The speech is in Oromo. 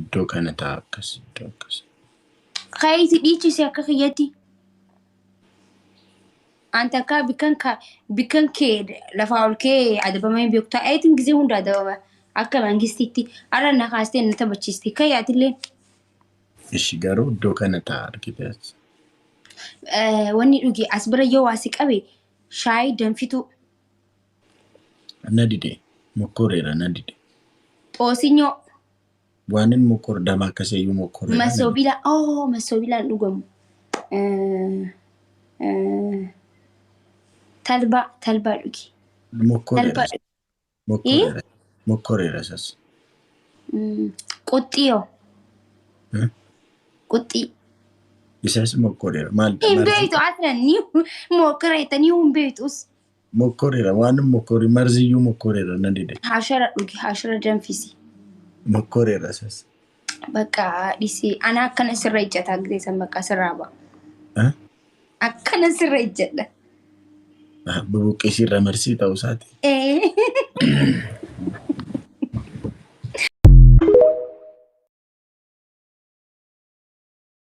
Iddoo kana ta'a akkas iddoo akkas. Kaayiti dhiichise akka kiyyatti. An takkaa bikkan ka bikkan kee lafaa ol kee adabamee hin beeku. Taa'eetiin gisee hunda adabama akka mangistiitti. Har'a na kaastee na taphachiiste. Ka'ii atillee. Ishi garuu iddoo kana ta'a argite as. Wanni dhugi as bira yoo waa si qabe shaayii danfituu. Na dide. Mokkoreera na dide. Xoosinyoo. Waanin mokkor dama akkasiyyuu mokkoreera. Na dide. Masoobilaa. Oh, masoobilaan dhugamu. Talbaa talbaa dhugi. Mokkoreera. Talbaa dhugi. Mokkoreera. Mokkoreera sas. Quxxii hoo? Hmm? Quxxii. Isas mokkoreera. Maal Hin marzii beektu aslan ni mokkoreetanii hin beektus. Mokkoreera waan mokkori marziyyuu mokkoreera na dide. Hashara dhugi, hashara danfisi. Mokkoreera sas. Bakka dhisee ana akkana sirra ejjata gisee san bakka sirraa ba'a. Eh? Akkana sirra ejjadha. Bubuqqeesii irra marsii ta'uu isaati. Eh.